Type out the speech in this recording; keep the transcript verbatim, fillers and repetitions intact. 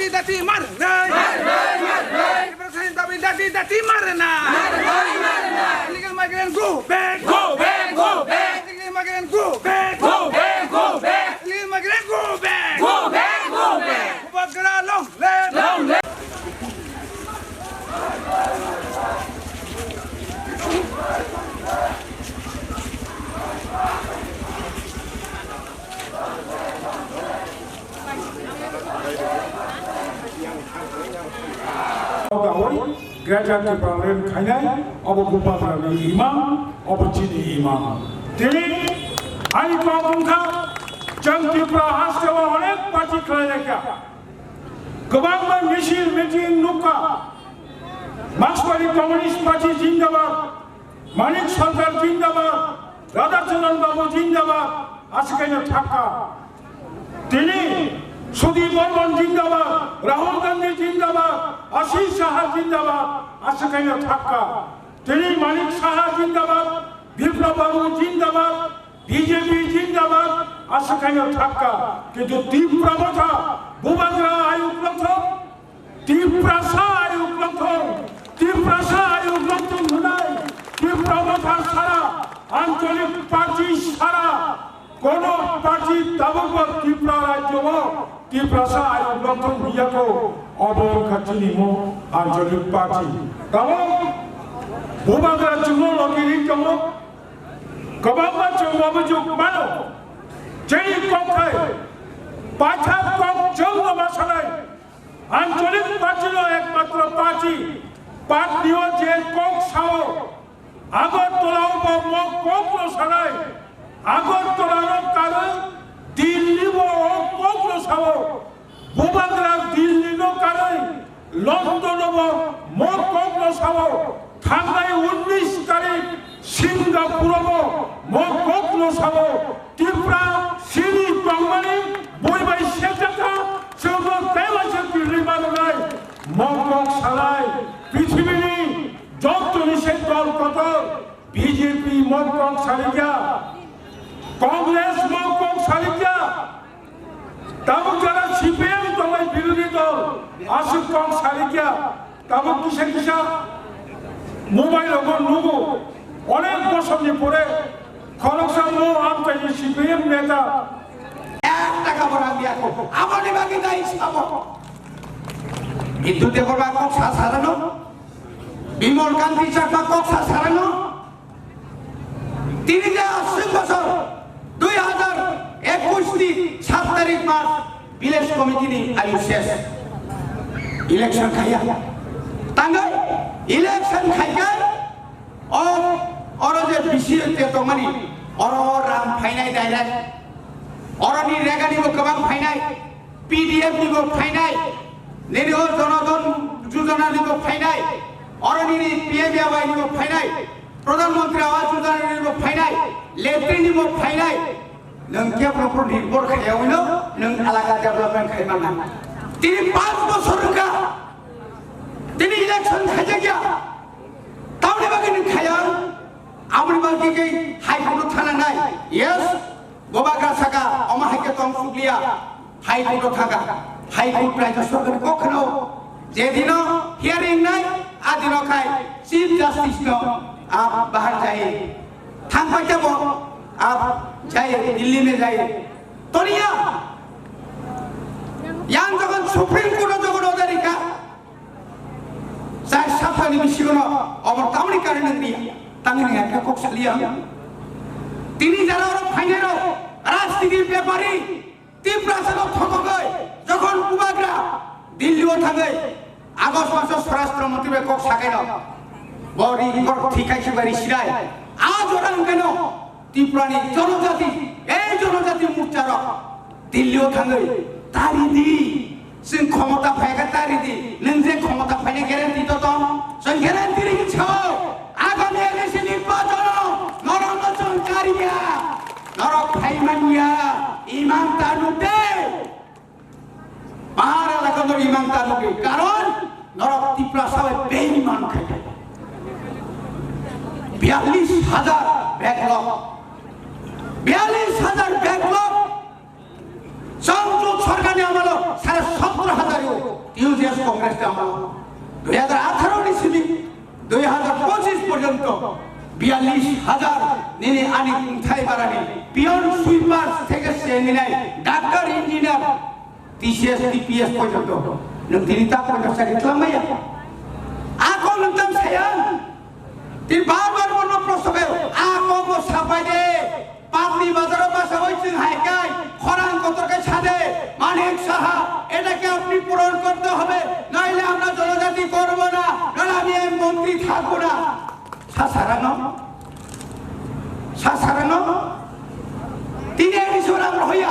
Dati marnai. Marnai, marnai. Ibrahim Dabi dati, dati marnai. Marnai, marnai. Illegal migrant go back. Go back, go back. Illegal migrant go back. Go back, go back. Illegal migrant go back. Go back, go back. Bubagra long live. Long live. Greater Tipraland khainai, obo Bubagrani imang, obo chini imang. Tini ani kok wngkha, chwng Tripura hasteo onek party khlai laikha. Kwbangma misil meeting nukha. Markswari Communist Party jindabad, Manik Sarkar jindabad, Radhacharan Babu jindabad, aswkaino thakha. Tini Sudip Barman jindabad, Rahul Gandhi jindabad, Ashish Saha jindabad, aswkaino thakha. Tini Manik Saha jindabad, Biplab Babu jindabad, B J P jindabad, aswkaino thakha. Kintu Tipra Motha, Bubagra ayuk longthok, Tiprasa ayuk longthok, Tiprasa ayuk longthok hwnai, Tipra Motha sara, Anchalik Party sara, kono party tabukbo Tripura rajyo o Tiprasa ayuk longthok hwnyaku, obo wngkha chini mo Anchalik Party. Tamo Bubagra chwngno logi ri tongo, kwbangma chwng obujuk mano, chini kok hai, paithak kok chwngno ma sanai, Anchalik party no ekmatro party, party o je kok sao, Agartala o bo mo kok no sanai, Agartala no karwi Delhi bo o kok no sao, Bubagra Delhi no karwi London o bo mo kok no sao, thangnai unnish tarik Singapore o bo mo kok no sao, Tripura chini tongmani bui bai sejakha, chwngno teibo se kirwi manwnai. Mokok salai, prithibini jottoni se dol kotor, B J P mokok salikya, Congress mokok salikya, tabuk jara C P M tongnai birodhi dol, aswk kok salikya. Tabuk kisa kisa mobile rogo nugo, onek bosor ni pore khoroksa mo amchaini C P M neta. Ek taka bo rang diya ko. Aboni bagwi dai sabo. Biddu Debbarma kok sa sarano. Bimal Kanti Chakma kok sa sarano. Tini je aswk bosor dui hajar ekush ni sat tarik mas village committee ni ayu ses. Election khaiya. Tangwi election khaikai o oro je B C te tongmani oro ram phainai direct. Oro ni rega ni bo kwbang phainai. P D F ni bo phainai, nini o Jono Dhan Yojana ni bo phainai, oro nini P M A Y ni bo phainai, Pradhan Mantri Awas Yojana ni bo phainai, latrine ni bo phainai. Nwng khe proper nirbhor khaya wino, nwng alaka development khai manna. Tini panch bosor wngkha, tini election khaijakya, tamni bagwi nwng khaya, aboni bagwi khe High Court o thana nai. Yes, Bubagra saka, omo hai khe tong sukliya. High Court o thangkha, High Court raijyo sorkar ni kok kheno je dino hearing nai, a dino khai Chief Justice no a bahar jai thang pai tebo, a jai Delhi me jai toniya. Yang jokhon Supreme Court o jokhon order rikha, char saptani bisingo no obo tamni karon wngya, tamni wngya khe kok saliya. Tini jara oro phainai rok rajniti bepari, Tiprasa no thokogwi jokhon Bubagra Delhi o thangwi August maso Swarashtra Mantri bai kok sakai no bo ri kok thikai se bai ri sirai. A jora wngkhe no Tripura ni jonojati, ei jonojati morcha rok Delhi o thangwi tari di. Chwng khomota phaikha tari di. Nwng je khomota phaina guarantee to tong? Chwng guarantee ri sao. Agami A D C nirbachono norok no chwng kariya. Norok phaimanya. Iman ta nuk de. Bahar elaka no iman ta nuk de. Karon norok Tiprasa bai beiman khai. Biyallis hajar backlog. Biyallis hajar backlog. Chwng jot sorkarni amolo সাড়ে সতেরো হাজার ইউজিএস কংগ্রেস আমল, দুই হাজার আঠারো ni simi dui hazar pochis porjonto biyallis hazar nini ani kungthai barani pion sweeper theke se ninai doctor engineer T C S T P S porjonto nwng tini ta porjonto sari tlamaya. Ako nwng tam saya. Tini bar bar bono prosto kayo. Ako bo sapai de. Patni bazaro basa oi chwng hai kai khorang kotor kai sade, Manik Saha, এটাকে আপনি পূরণ করতে হবে, নাইলে আমরা জনজাতি করব না, নাহলে আমি এই মন্ত্রী থাকবো না। Sasarano, sasarano, tini ani sora rohoya.